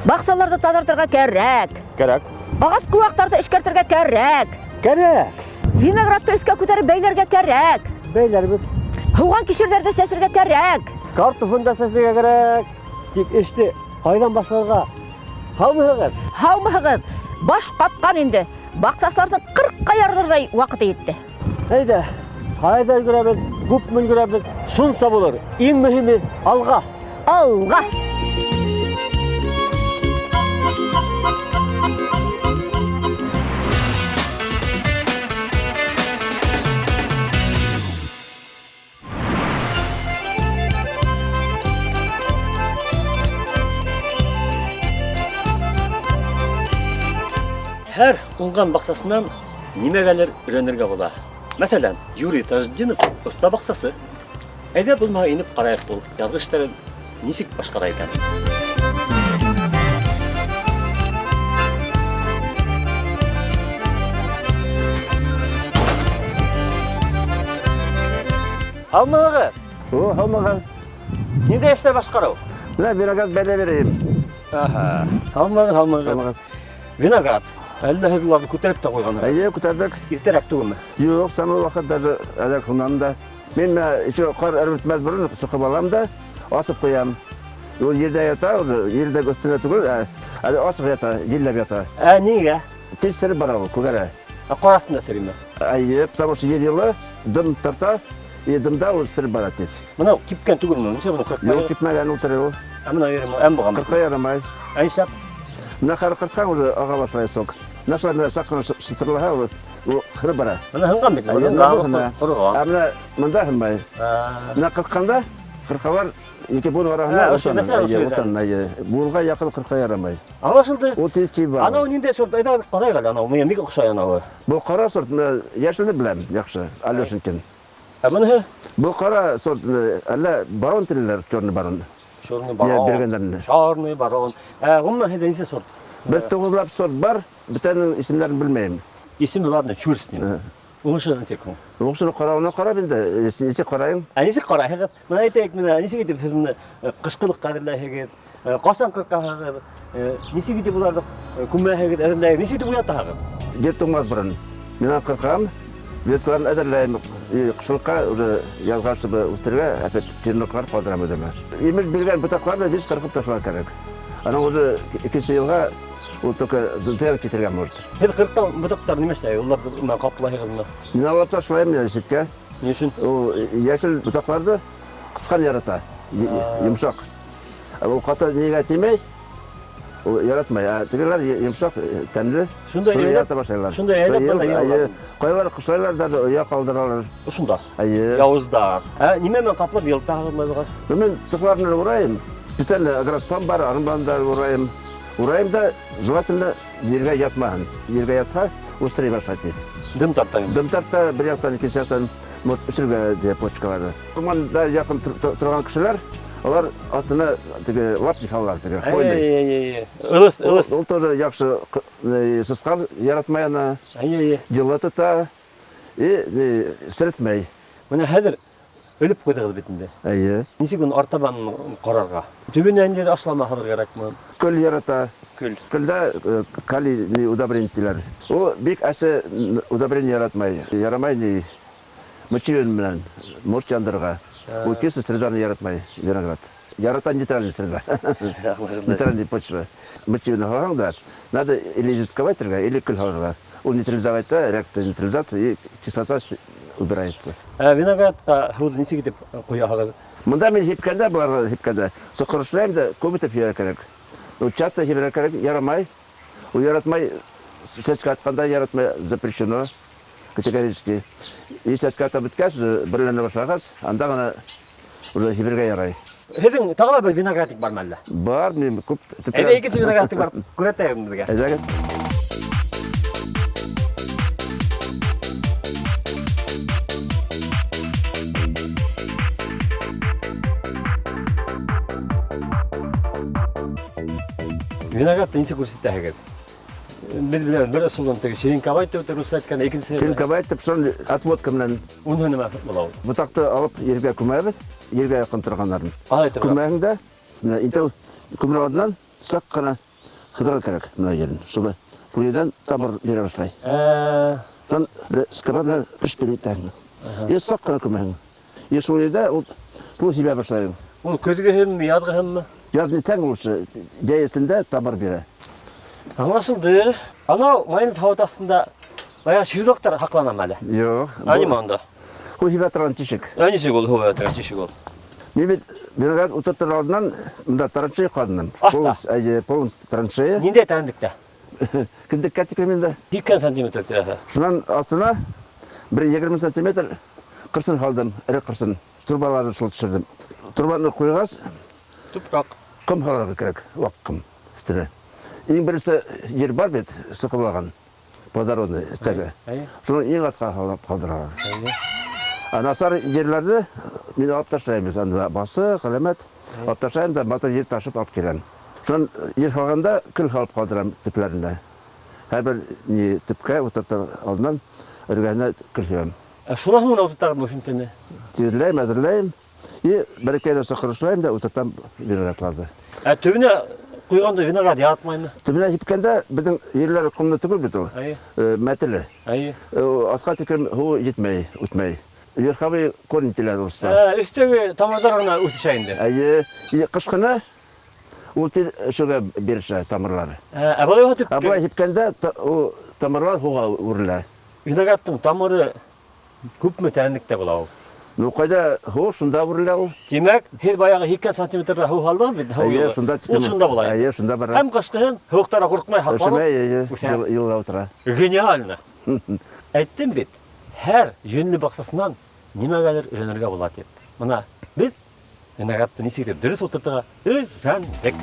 Баҡсаларҙы таҙартырға кәрәк. Кәрәк. Ағас кеуаҡтарҙы эшкәртергә кәрәк. Кәрәк. Виноградты өҫкә күтәреп бәйләргә кәрәк. Бәйләрбеҙ. Һыуған кишерҙәрҙе сәсергә кәрәк. Картуфын да сәсергә кәрәк. Тик эште ҡайҙан башларға? Һаумыһығыҙ? Һаумыһығыҙ? Баш ҡатҡан инде. Баҡсасыларҙың ҡырҡҡа ярҙырҙай ваҡыты етте. Әйҙә, ҡайҙа өлгөрәбеҙ, күпме өлгөрәбеҙ, шунса булыр. Иң мөһиме алға. Алға! Һәр уңған баҡсасынан нимәгәлер өйрәнергә була. Мәҫәлән, Юрий Тажетдинов оҫта баҡсасы. Әйҙә булмаһа инеп ҡарайыҡ ул яҙғы эштәрен нисек башҡара икән. Һаумыһығыҙ? О, һаумыһығыҙ. Ниндәй эштәр башҡарыу? Менә виноград бәйләй бирәйем. Аһа. Һаумыһығыҙ, һаумыһығыҙ. Һаумыһығыҙ. Виноград. Әллә һеҙ уларҙы күтәреп тә ҡуйғанһығыҙ? Әйе, күтәрҙек. Иртәрәк түгелме? Юҡ, самый ваҡыт даже әҙәк һунан да. Мин менә еще ҡар эреп бөтмәҫ борон соҡоп алам да асып ҡуям. Ул ерҙә ята, ул ерҙә өҫтөндә түгел, ә әле асыҡ ята, елләп ята. Ә нигә? Тиҙ сереп бара ул, күгәрә. Ә ҡар аҫтында серейме? Әйе, потому что ер йылы, дым тарта, и дымда ул сереп бара тиҙ. Бына кипкән түгелме? Нисә быны ҡырҡ? Юҡ, кипмәгән ул тере ул. Ә бына йөрөм, әм булған. Ҡырҡа ярамай. Ә нишләп? Менә хәҙер ҡырҡһаң уже аға башлай сок. Менә шулай менә саҡ ҡына сытырлаһа, ул ул һынып бара. Бына һынған бит. Әйе, Һынған, һына. ҡороған. Ә менә монда һынмай. Менә ҡырҡҡанда, ҡырҡалар ике буын араһына Ә, ошо, уртанан, мәҫәлән, ошо әйе, ерҙән. уртанан, әйе. Буынға яҡын ҡырҡа ярамай. Аңлашылды. Ул тиҙ кибеп бара. Анау ниндәй сорт? Әйҙә ҡарайыҡ әле анау. Миңә бик оҡшай анауы. Был ҡара сорт, менә йәшелне беләм, яҡшы, Алешинкин. Ә быныһы? Был ҡара сорт, менә, әллә барон тиләр, черный барон. Черный барон. Биргәндәрен. Черный барон. Ә, ғөмүмән һеҙҙә нисә сорт? Бер туғыҙлап сорт бар, бөтәнең исемдәрен белмәйем. Исеме ладно, чур с ним. Уңышы нисек һуң? Уңышын ҡарауына ҡарап инде, нисек ҡарайың? Ә нисек ҡарайһығыҙ? Менә әйтәйек, менә нисек итеп һеҙ менә ҡышҡылыҡҡа әҙерләйһегеҙ? Ҡасан ҡырҡаһығыҙ? Нисек итеп уларҙы күмәһегеҙ, әҙерләйһегеҙ? Нисек итеп уятаһығыҙ? Ер туңмаҫ борон. Мин аны ҡырҡам, веткаларын әҙерләйем. И ҡышлыҡҡа уже яҙға чтобы үҫтерергә опять черноклар ҡалдырам үҙемә. Емеш биргән ботаҡларҙы весь ҡырҡып ташларға кәрәк. Аның уже икенсе йылға ул только зыян китергә может. Һеҙ ҡырҡҡан ботаҡтар нимә эшләй? Уларҙы менән ҡаплайһығыҙмы? Мин алып ташлайым я ситкә. Ни өсөн? Ул йәшел ботаҡларҙы ҡысҡан ярата, йомшаҡ. Ә ул ҡаты нигә тимәй? Ул яратмай. Ә тегеләр йомшаҡ, тәмле. Шундай Шуны әйләп- ярата башлайлар. шундай әйләп Шул бына ел, йылалар. әйе. Ҡайһылар ҡышлайлар да оя ҡалдыралар. Ошонда. Әйе. Яуыздар. Ә нимә менән ҡаплап йылытаһығыҙ улай булғас? Мин тоҡлар менән урайым. Специально агроспан бар, аның белән дә урайым. Урайым да желательно ергә ятмаһын. Ергә ятһа, үҫтерей башлай тиҙ. Дым тарта инде. Дым тарта бер яҡтан, икенсе яҡтан вот өсөргә дә почкалары. Урманда яҡын торған кешеләр, алар атына теге лапник алалар, теге хвойный. Әй, әй, әй. Ылыҫ, ылыҫ. Ул тоже яҡшы сысҡан яратмай аны. Әй, әй. Йылы тота и серетмәй. Менә хәҙер өлөп ҡуйҙығыҙ бит инде. Әйе. Нисек уны артабан ҡарарға? Төбөнә ниндәйҙер ашлама һалырға кәрәкме? Көл ярата. Көл. Көлдә калий ни удобрение тиләр. Ул бик әсе удобрение яратмай. Ярамай ни мочевин менән может яндырырға. Ул кислый среданы яратмай виноград. Ярата нейтральный среда. Нейтральный почва. Мочевин һалһаң да, надо или известковать, или көл һалырға. Ул нейтрализовать да, реакция нейтрализации, и кислота убирается. Ә виноградҡа һыуҙы нисек итеп ҡояһығыҙ? Мында мин һипкәндә, быларға һипкәндә, соҡор эшләйем дә, күп итеп һибәргә кәрәк. Ул часто һибәргә кәрәк, ярамай. Ул яратмай, сәскә атҡанда яратмай, запрещено категорически. И сәскә атып бөткәс, уже берләнә башлағас, анда ғына уже һибергә ярай. Һеҙҙең тағы ла бер виноградник бармы әллә? Бар, мин күп төпләп. Әйҙә, икенсе виноградник бар, күрһәтәйем беҙгә. Әйҙәгеҙ. Виноградты нисек күрһәтәһегеҙ? Беҙ беләбеҙ, бер ысулдан теге черенковать тип русса әйткән, икенсе Черенковать тип шул отводка менән. Уныһы нимә була ул? Ботаҡты алып ергә күмәбеҙ, ергә яҡын торғанларын. Ҡалай тора? Күмәһең дә, менә интәү күмер алдынан саҡ ҡына Кыдырга кәрәк менә ерен. Чтобы шул ердән тамыр бирә башлай. Ә. Шуннан бер скоба белән пештереп итәһең. И сак кына күмәһең. И шул ердә ул пул сибә башлайың. Ул көзгеһенме, язгыһынмы? Яз нитәң лучше, җәесендә тамыр бирә. Аңлашылды. Анау майонез һавыты астында баягы чердоктар һакланамы әле? Юк. Ә ниме анда? Һу сибә торган тишек. Ә ничек ул һу торган тишек ул? Мин бит виноград утыртыр алдыннан монда траншея казыдым. Аста? Әйе, полностью траншея. Ниндәй тәрәнлектә? Кендеккә тиклем инде. 80 сантиметр тирәсе. Шуннан астына бер 20 сантиметр кырсын салдым, эре кырсын. Трубаларны шул төшердем. Трубаны куйгач, Тупрак. Ком салырга кирәк, вак ком өстенә. Иң беренче җир бар бит, сыкымлаган, плодородный өстәге. Шуны иң артка салып калдыралар. Ә начар җирләрне мин алып ташлыйм, анда басы, галәмәт, алып ташлыйм да матур җир ташып алып киләм. Шуннан җир салганда көл салып калдырам төпләренә. Һәрбер ни төпкә утыртыр алдыннан эргәһенә көл сибәм. Ә шуннан соң гына утыртагызмы үсентене? Тиреләйм, әзерләйм. И бер-ике айдан соң корышлайм да утыртам виноградларны. Ә төбенә куйганда виноград яратмаймы? Төбенә җиткәндә безнең җирләр комлы түгел бит ул. Әйе. Мәтеле. Әйе. Аска тиклем һу җитмәй, үтмәй. Верховые корни диләр урысча. Ә, өстәге тамырлар гына үсешә инде. Әйе. И кыш көне ул тиз өшүгә бирешә тамырлары. Ә, ә болай төпкә? Ә болай җиткәндә ул тамырлар һуга үрелә. Виноградның тамыры Күпме тәрәнлектә була ул? Ну, кайда һу, шунда үрелә ул. Димәк, һез баягы 80 сантиметрда һу һалдыгыз бит, һу Әйе, юлы. шунда Ул шунда була инде. Әйе, шунда бара. Һәм кышкыһын һуыктара курыкмай һакланып Өшемәй, әйе, үсә. елга утыра. Гениально! Әйттем бит, һәр юньле бакчасыннан нимәгәдер өйрәнергә була дип. Менә без Виноградны ничек итеп дөрес утыртырга өйрәндек.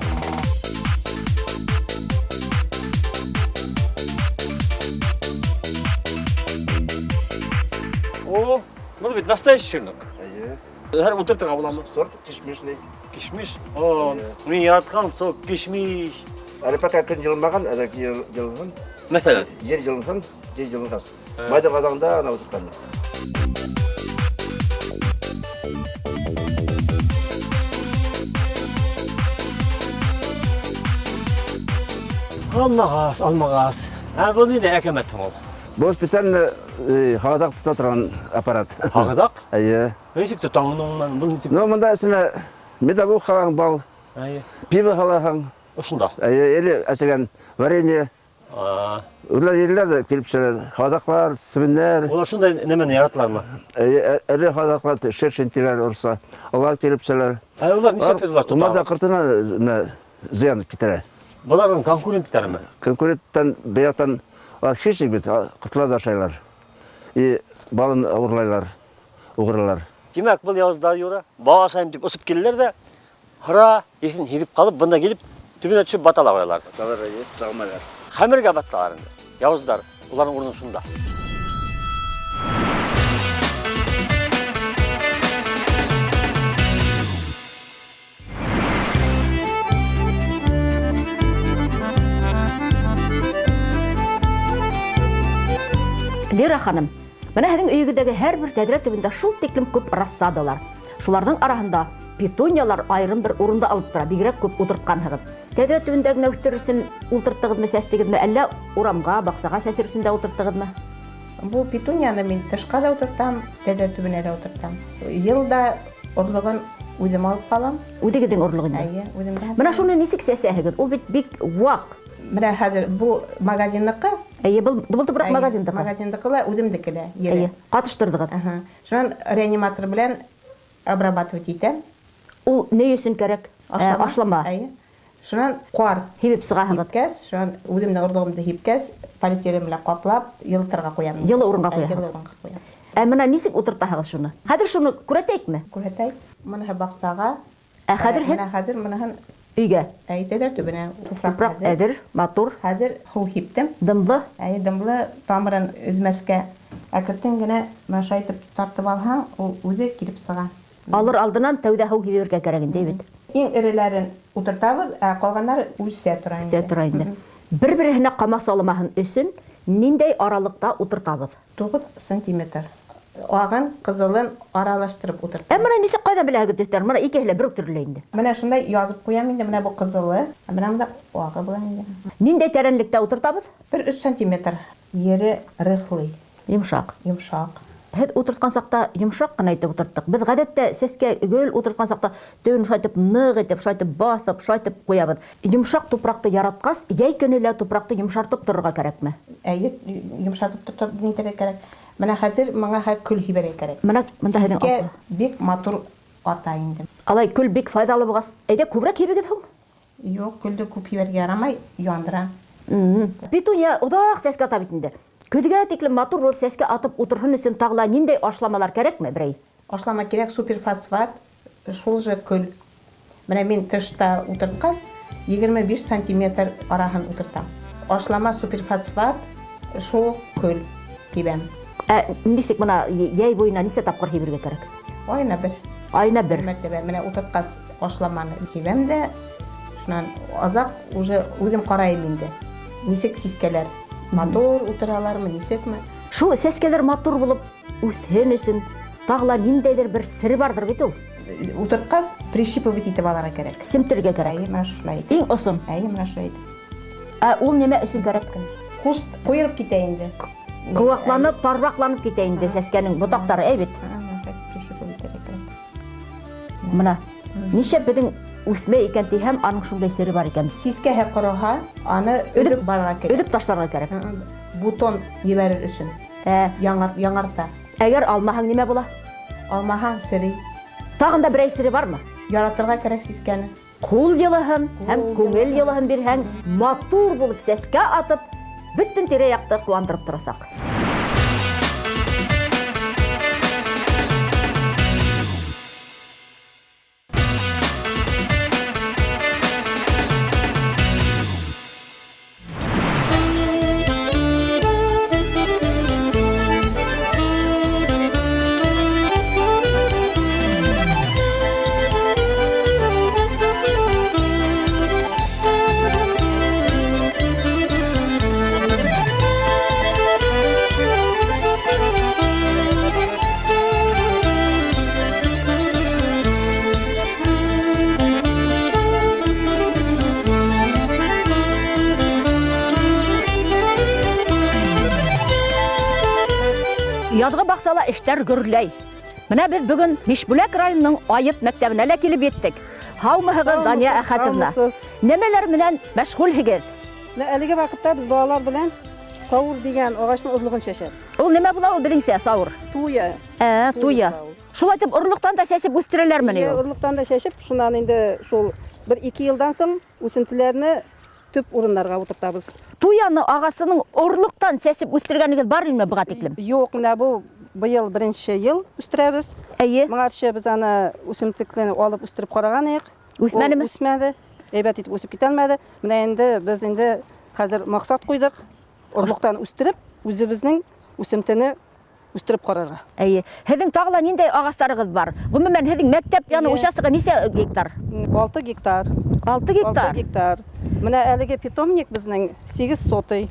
О, ну бит настоящий чернок. Әйе. Һәр утыртырга буламы? Сорт кишмишный. Кишмиш. О, мин яраткан сок кишмиш. Әле пока көн җылынмаган, әле җылынсын. Мәсәлән, Ел җылынсын, ел җылынгач. Майда казагында ана утырткан. Алмагас, алмагас. Ә бу нинди әкәмәт һуң ул? Бу специально һавадак тота торган аппарат. Һавадак? Әйе. Ничек тотаң моны? Бу ничек? Ну, монда эченә медовуха алаң, бал. Әйе. Пиво алаһың. Ошында. Әйе, или әчегән варенье. Үләр ерләр дә килеп төшәләр. Хадаклар, себеннәр. Алар шундай нәмәне яраталармы? Эре хадаклар, шершень диләр урысча. Алар килеп төшәләр. Ә алар нишләп алар тота? Умарта кортына менә зыян китерә. Боларның конкурентларымы? Конкуренттан бер яктан алар хищник бит, кортлар да ашайлар. И балын урлайлар, угрылар. Димәк, был явызлар Юра, бал ашайм дип очып килделәр дә, Һыра исен һиҙеп ҡалып, бында килеп, төбөнә төшөп бата ла ҡуялар. Баталар, әйе, сағмайлар. Хәмергә баталар инде. Яуыздар, уларҙың урыны шунда. Лира ханым, менә һеҙҙең өйөгөҙҙәге һәр бер тәҙрә төбөндә шул тиклем күп рассадалар. Шуларҙың араһында петуниялар айырым бер урынды алып тора, бигерәк күп ултыртҡанһығыҙ. Тәҙрә төбөндә генә үҫтерер өсөн ултырттығыҙмы, сәстегеҙме, әллә урамға, баҡсаға сәсер өсөн дә ултырттығыҙмы? Бу петунияны мин тышҡа ҙа ултыртам, тәҙрә төбөнә лә ултыртам. Йыл да орлоғон үҙем алып ҡалам. Үҙегеҙҙең орлоғо инде. Эйе, үҙемдең. Бына шуны нисек сәсәһегеҙ? Ул бит бик ваҡ. Бына хәҙер бу магазинныҡы. Эйе, был тупраҡ магазиндыҡы. Магазиндыҡы ла, үҙемдеке лә. Эйе, ҡатыштырҙығыҙ. Аһа. Шунан реаниматор белән обрабатывать итәм. Ул ни өсөн кәрәк? Ашлама. Ашлама. Эйе. Шунан ҡар һибеп сығаһығыҙ. Һипкәс, шунан үҙемдең орлоғомдо һипкәс, полиэтилен белән ҡаплап, йылытырға ҡуям. Йылы урынға Йылы ҡуяһығыҙ. урынға ҡуям. Ә бына нисек ултыртаһығыҙ шуны? Хәҙер шуны күрәтәйекме? Күрһәтәйек. Быныһы баҡсаға. Ә хәҙер һеҙ? Бына хәҙер быныһын Өйгә. Әйтәләр төбөнә. Туфраҡ Тупраҡ әҙер, матур. Хәҙер һыу һиптем. Дымлы. Әйе, дымлы, тамырын өҙмәҫкә. Әкертен генә бына шулай итеп тартып алһаң, ул үҙе килеп сыға. Алыр алдынан тәүҙә һыу һибергә кәрәк инде бит. Иң эреләрен ултыртабыҙ, ә ҡалғандары үҫә тора инде. Үҫә тора инде. Бер-береһенә ҡамасауламаһын өсөн ниндәй аралыҡта ултыртабыҙ? 9 сантиметр. Агын, кызылын аралаштырып утыртам. Ә менә ничек кайдан беләһегез төсләрен? Менә икеһе лә бер үк төрле инде. Менә шунда язып куям инде, менә бу кызылы, ә менә монда агы була инде. Ниндәй тәрәнлектә утыртабыз? Бер өч сантиметр. Ере рыхлый. Йомшак. Йомшак. Һеҙ утыртҡан саҡта йомшаҡ ҡына итеп утырттыҡ. Беҙ ғәҙәттә сәскә гөл утыртҡан саҡта төбөн шулай итеп ныҡ итеп, шулай итеп баҫып, шулай итеп ҡуябыҙ. Йомшаҡ тупраҡты яратҡас, йәй көнө лә тупраҡты йомшартып торорға кәрәкме? Әйе, йомшартып тотып нитергә кәрәк. Менә хәзер моңа хәзер көл һибәргә кәрәк. Менә мында һеҙҙең Сәскә бик матур ата инде. Алай көл бик файҙалы булғас, әйҙә күберәк һибегеҙ һуң? Юк, көлде күп һибәргә ярамай, яндыра. Петуния оҙаҡ сәскә ата бит инде. Көҙгә тиклем матур булып сәскә атып утырһын өсөн тағы ла ниндәй ашламалар кәрәкме берәй? Ашлама кирәк, суперфосфат, шул же көл. Менә мин тышта утырткас, 25 сантиметр араһын утыртам. Ашлама, суперфосфат, шул көл һибәм. Ә нисек бына йәй буйына нисә тапҡыр һибергә кәрәк? Айына бер. Айына бер. Мәртәбә. Менә утырткас ашламаны һибәм дә, шуннан азак уже үзем карайым инде. Нисек сискәләр? Матур утыралармы, нисекме? Шул сәскәләр матур булып үҫһен өсөн тағы ла ниндәйҙер бер сере барҙыр бит ул. Утырткас прищипывать итеп алырға кәрәк. Семтергә кәрәк. Әйе, менә шулай итеп. Иң осон. Әйе, менә шулай итеп. Ә ул нимә өсөн кәрәк? Куст ҡуйырып китә инде. Ҡыуаҡланып, тарбаҡланып китә инде сәскәнең ботаҡтары, әй бит. Прищипывать итергә кәрәк. Мына нишләп беҙҙең үҫмәй икән тиһәм, аның шундай сере бар икән. Сискәһе ҡороһа, аны өҙөп барырға кәрәк. Өҙөп ташларға кәрәк. Бутон ебәрер өсөн. Яңарта. Әгәр алмаһаң нимә була? Алмаһаң серей. Тағын да берәй сере бармы? Яратырға кәрәк сискәне. Ҡул йылыһын һәм күңел йылыһын бирһәң, матур булып сәскә атып, бөтөн тирә-яҡты ҡыуандырып торасаҡ. Яҙғы баҡсала эштәр гөрләй. Менә беҙ бөгөн Бишбүләк районының Айыт мәктәбенә лә килеп еттек. Һаумыһығыҙ, Дания Әхәтовна? Һаумыһығыҙ. Нәмәләр менән мәшғүлһегеҙ? Менә әлеге ваҡытта беҙ балалар белән сауыр дигән ағастың орлоғон сәсәбеҙ. Ул нимә була ул беҙҙеңсә сауыр? Туя. Туя. Була ул. Шулай итеп орлоҡтан да сәсеп үҫтерәләрме ни Ие, ул? Орлоҡтан да сәсеп, шунан инде шул бер ике йылдан һуң үҫентеләрне төп урындарға ултыртабыҙ. Туяны ағасының орлоҡтан сәсеп үҫтергәнегеҙ бар инеме быға тиклем? Юҡ, менә был быйыл беренсе йыл үҫтерәбеҙ. Әйе. Моңарсы беҙ аны үҫемлекләрне алып үҫтереп ҡараған инек. Үҫмәнеме? Ул үҫмәне, әйбәт итеп үҫеп китә алманы. Менә инде беҙ инде хәҙер маҡсат ҡуйҙыҡ. Орлоҡтан үҫтереп, үҙебеҙҙең үҫемтене үҫтереп ҡарарға. Әйе. Һеҙҙең тағы ла ниндәй ағастарығыҙ бар? Ғөмүмән, һеҙҙең мәктәп яны Әйе. участогы нисә гектар? 6 гектар. 6 гектар. 6 гектар. Менә әлеге питомник безнең 8 сотый.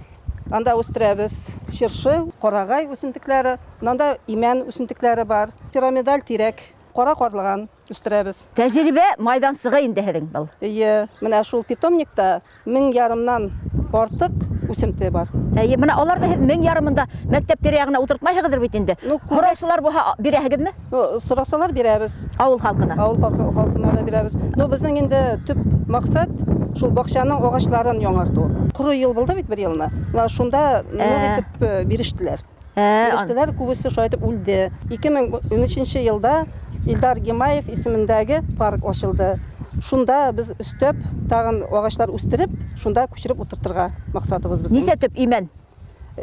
Анда үстерәбез чыршы, карагай үсентекләре, анда имән үсентекләре бар. Пирамидаль тирәк, кара карлыган үстерәбез. Тәжрибә майҙансығы инде һеҙҙең был. Эйе, менә шул питомникта мең ярымнан артыҡ үсемте бар. Әйе, менә аларҙы һеҙ мең ярымында мәктәп тирә-яғына ултыртмайһығыҙҙыр бит инде. Ну, күберәк Һораусылар булһа бирәһегеҙме? Ну, сорасалар бирәбеҙ. Ауыл халҡына. Ауыл халҡына да бирәбеҙ. Но беҙҙең инде төп маҡсат шул баҡсаның ағастарын яңыртыу. Ҡоро йыл булды бит бер йылына. Менә шунда ныҡ итеп бирештеләр. Бирештеләр, күбесе шулай итеп үлде. Ике мең ун өсөнсө йылда Илдар Гимаев исемендәге парк асылды. Шунда беҙ өҫтәп тағын ағастар үҫтереп, шунда күсереп ултыртырға маҡсатыбыҙ беҙҙең. Нисә төп имән?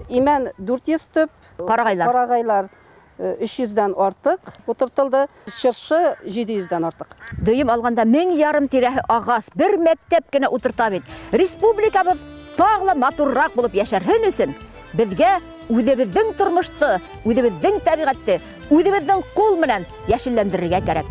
Имән 400 төп. Ҡарағайлар. Ҡарағайлар өс йөҙҙән артыҡ ултыртылды. Чыршы ете йөҙҙән артыҡ. Дөйөм алғанда мең ярым тирәһе ағас бер мәктәп кенә ултырта бит. Республикабыҙ тағы ла матурыраҡ булып йәшәрһен өсөн беҙгә үҙебеҙҙең тормошто, үҙебеҙҙең тәбиғәтте, үҙебеҙҙең ҡул менән йәшелләндерергә кәрәк.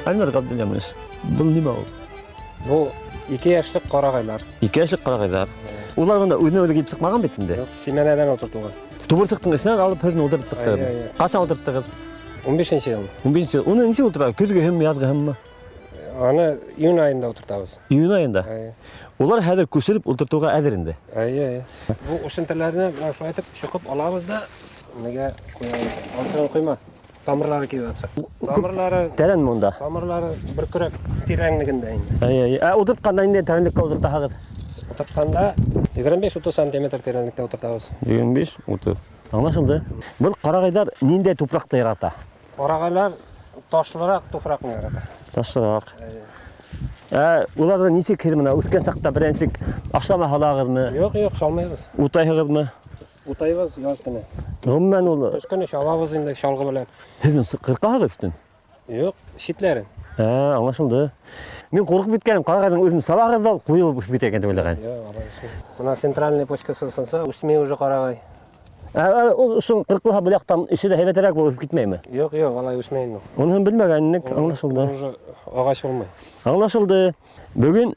Альмир Ғабдуллямович, был нимә ул? Был Ике яшьлек карагайлар. Ике яшьлек карагайлар. Улар монда үзенә үзе килеп чыкмаган бит инде. Юк, симәнәдән утыртылган. Тубырсыктың эченнән алып һеҙне ултырып Әйе, әйе. сыҡтығыҙ. Ҡасан ултырттығыҙ? 15 ел. 15 ел. Уны нисек ултыра? Көҙгө һемме, яҙғы һемме? Аны июнь айында утыртабыз. Июнь айында. Әйе. Улар хәҙер күсереп ултыртыуға әҙер инде. Әйе, әйе. Бу үсентеләрне менә шулай итеп чокып алабыз да нигә куябыз. Алтын куйма. Тамырлары кибеп ятса. Тамырлары Тәрәнме унда? тамырлары бер көрәк тирәнлегендә инде. Әйе, әйе. Ә ултыртҡанда ниндәй тәрәнлеккә ултыртаһығыҙ? Утыртканда 25-30 сантиметр тирәнлектә утыртабыз. 25-30. Аңлашылды. Был ҡарағайҙар ниндәй тупраҡты ярата? Карагайлар ташлырак туфракны ярата. Ташлыраҡ. Ә уларҙы нисек һеҙ менә үҫкән саҡта беренсе ашлама һалағыҙмы? Юк, юк, салмыйбыз. Утайһығыҙмы? Утайбыз яз көне. Ғөмүмән ул Кыш көне чабабыз инде чалгы белән. һеҙ ҡырҡаһығыҙ өҫтөн. Юк, читләрен. Ә, аңлашылды. Мин ҡурҡып киткәнем, ҡарағайҙың үҙен салағыҙ ҙа ҡуйы булып үҫеп китә икән тип уйлаған. Юк, алай үсми. Менә центральный почкасы сынса, үсми уже карагай. Ә, ул ошо ҡырҡылһа был яҡтан эше лә һәйбәтерәк булып үҫеп китмәйме? Юк, юк, алай үсмәй инде. Уныһын белмәгән инек, аңлашылды. Уже агач булмый. Аңлашылды. Бөгөн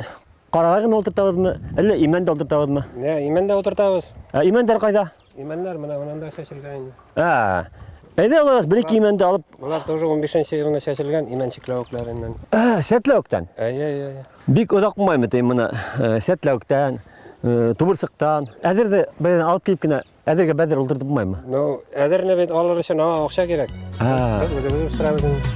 ҡарағай ғына ултыртабыҙмы, әллә имән дә ултыртабыҙмы? Нә, имән дә утыртабыз. Ә, имәндәр ҡайҙа? Имәннәр менә монда чәчелгән инде. Ә, әйҙә улар бер ике имәнде алып, Болар тоже 15 елында чәчелгән имән чикләвекләреннән. ә, сәтләүектән. Әйе, әйе, әйе. Бик оҙаҡ булмаймы тейем бына сәтләүектән, тубырсыҡтан. Әҙерҙе берҙән алып килеп кенә әҙергә бәҙер ултыртып булмаймы? Ну, әҙерне бит алыр өчен аңа акча кирәк. Ә. Без үзебез үстерәбез инде.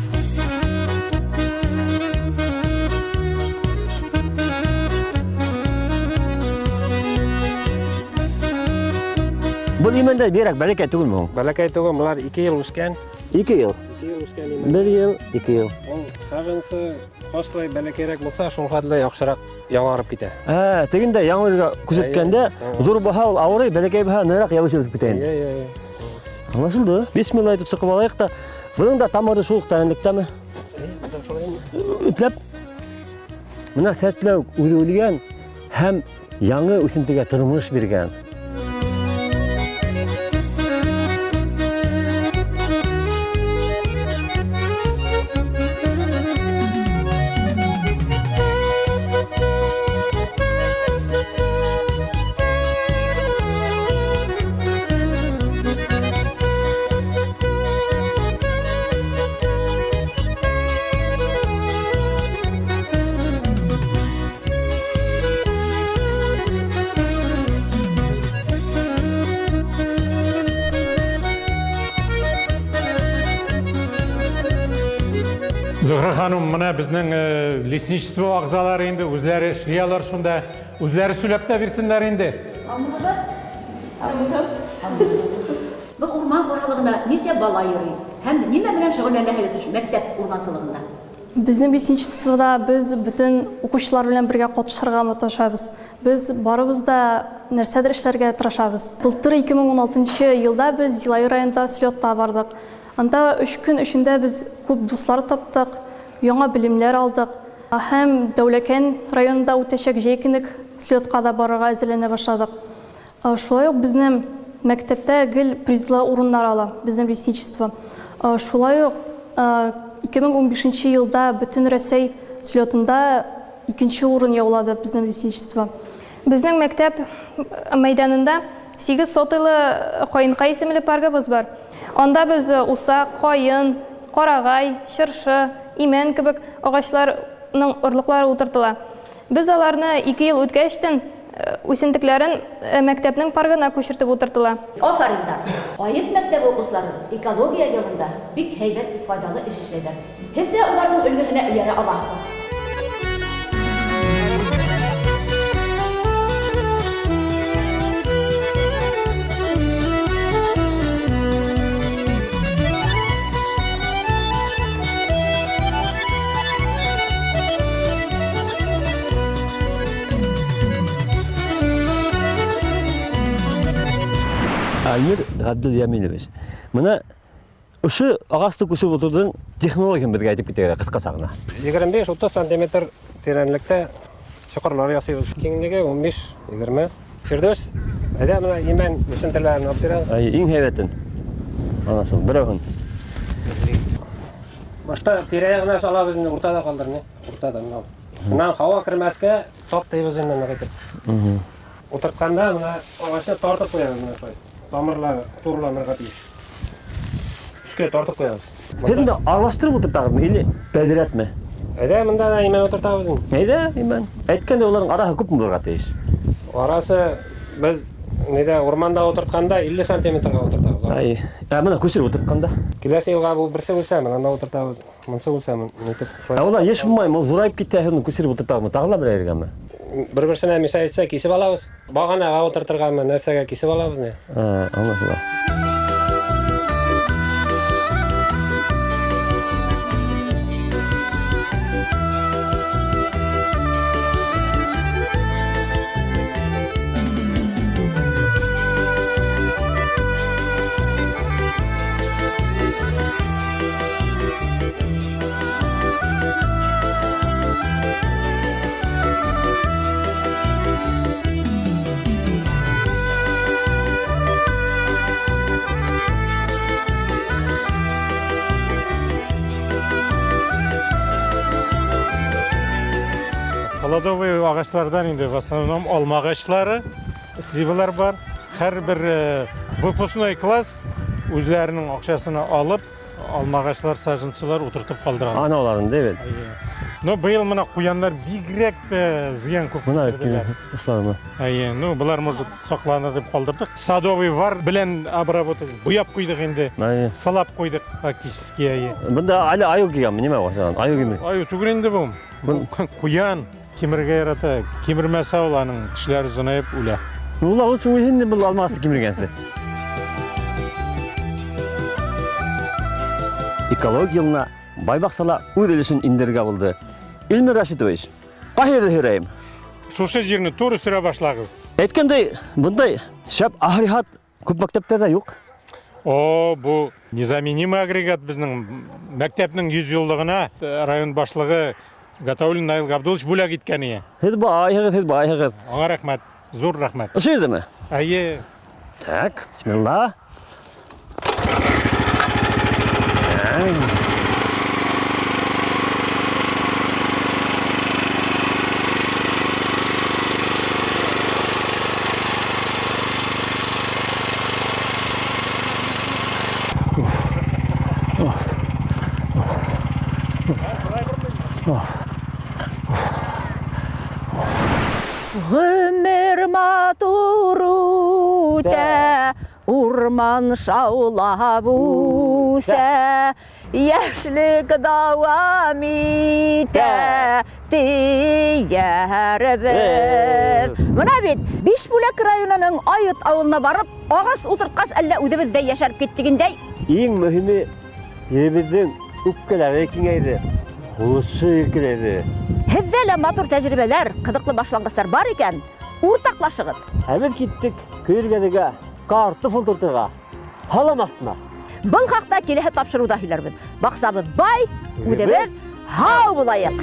Был имәндәр бигерәк бәләкәй түгелме һуң? Бәләкәй түгел, болар 2 ел үскән. Ике йыл. 2 ел үскән имән. Бер йыл, ике йыл. Ул саженцы ҡашлай бәләкәйрәк булса, шул хәтле яҡшыраҡ яңарып китә. Ә, тегендә яңы ерگә күрһәткәндә Әйе. ҙур баһа ул ауырый, бәләкәй баһа нығыраҡ ябышып үҫеп китә инде. Әйе, әйе, әйе. Аңлашылды. Бисмилла әйтеп сығып алайыҡ та. Бының да тамыры шул уҡ тәрәнлектәме? Әйе, бу да шулай инде. Үтләп. Бына сәтләүек үҙе үлгән һәм яңы үҫентегә тормош биргән. Зөһрә ханым, менә безнең лесничество әгъзалары инде үзләре эшли алар шунда, үзләре сөйләп тә бирсеннәр инде. Был урман хужалығына нисә бала йөрөй һәм нимә менән шөғөлләнәһегеҙ ошо мәктәп урмансылығында? Безнең лесничествода без бөтен укучылар белән бергә катышырга маташабыз. Без барыбыз да нәрсәдер эшләргә тырышабыз. Былтыр 2016 елда без Зилай районында слетта бардык. Анда 3 көн эчендә без күп дуслар таптык, яңа белемнәр алдык. Һәм Дәүләкән районында үтәчәк җәй көнлек слетка да барырга әзерләнә башладык. Шулай ук безнең мәктәптә гел призлы урыннар ала, безнең лесничество. Шулай ук 2015 елда бөтен Рәсәй слетында икенче урын яулады безнең лесничество. Безнең мәктәп мәйданында 8 сотыйлы Каенкай исемле паркыбыз бар. Анда без усак, каен, карагай, чыршы, имән кебек агачларның орлыклары утыртыла. Без аларны 2 ел үткәчтен үсентекләрен мәктәпнең паркына күчертеп утыртыла. Афариндар! Айыт мәктәбе укучылары экология елында бик һәйбәт файдалы эш эшләйләр. Һеҙ ҙә уларҙың өлгөһөнә эйәрә алаһығыҙ. Альмир Ғабдулъяминович, бына ошо ағасты күсереп ултырыуҙың технологияһын беҙгә әйтеп китегеҙ ҡыҫҡаса ғына. 25-30 сантиметр тирәнлектә чоҡорлар ясыйбыз. Киңлеге 15-20. Фирдүс, әйҙә менә имән үсентеләрен алып бирә. Ай, иң һәйбәтен. Ана шул, берәүһен. Башта тирә-яғына салабыҙ инде, уртала ҡалдыр, не? Уртадан ал. Шуннан һава кермәскә таптыйбыз инде нык итеп. Утыртканда менә агачны тартып куябыз менә шулай. Тамырлары турыланырга тиеш. Өскә тартып куябыз. Һеҙ инде аралаштырып утыртағыҙмы или бәҙрәтме? Әйҙә, монда да имән утыртабыҙ инде. Әйҙә, имән. Әйткәндәй, уларҙың араһы күпме булырға тейеш? Арасы без нидә урманда утыртканда 50 сантиметрга утыртабыз. Әй, ә менә күсереп утыртканда? Киләсе елга бу берсе үлсә, менә анда утыртабыз. Монсы үлсә, нитеп. Ә улар еш булмаймы? Ул зурайып китә, һеҙ уны күсереп утыртағыҙмы? Тағы ла берәй ергәме? Бер-берсенә мешать итсә, кисеп алабыз. Баганага утыртыргамы, нәрсәгә кисеп алабыз ни? Ә, аңлашыла. Плодовый агачлардан инде в основном алма агачлары, сливалар бар. Һәрбер э, выпускной класс үзләренең акчасына алып, Алмагачлар, саженцылар утыртып калдырган. Ана аларын, да бит? Ну, быел менә куяннар бигрәк тә зыян күп Менә китерделәр. Ушлармы? Әйе, ну, болар может сакланыр дип калдырдык. Садовый вар белән обработать, буяп куйдык инде. Әйе. Сылап куйдык фактически, әйе. Бында әле аю кигәнме? Нимә ашаган? Аю киме? Аю түгел инде бу. Бу куян. Кимерергә ярата. Кимермәсә ул аның тешләре озынаеп үлә. Ну, улар лучше үлһен инде был алмасы кимергәнсе. Экология елына бай бакчала үз өлешен индерергә булды. Илмир Рашитович, кай җирдә һөрәем? Шушы җирне туры сөрә башлагыз. Әйткәндәй, мондай шәп агрегат Күп мәктәптә дә юк. О, бу незаменимый агрегат безнең мәктәпнең 100 еллыгына э, район башлыгы Гатауллин Наил Габдуллович бүләк иткән ие. Һеҙ байһығыҙ, һеҙ байһығыҙ. Аңа рәхмәт, зур рәхмәт. Ошо ерҙәме? Әйе. Так, бисмилла. Гомер матур үтә, Урман шаулап үсә, яшьлек дәвам итә, диярбез. Менә бит Бишбүләк районының Ают авылына барып, агач утырткач, әллә үзебез дә яшәреп киттек инде. Иң мөһиме, иребезнең үпкәләре киңәйде, һулышы иркенәйде. Һездә лә матур тәҗрибәләр, кызыклы башлангычлар бар икән, уртаклашыгыз. Ә без киттек Көйргәнегә картоф утыртырга, һалам астына. Был хакта киләһе тапшырыуда һөйләрбеҙ. Баҡсабыҙ бай, үҙебеҙ һау булайыҡ!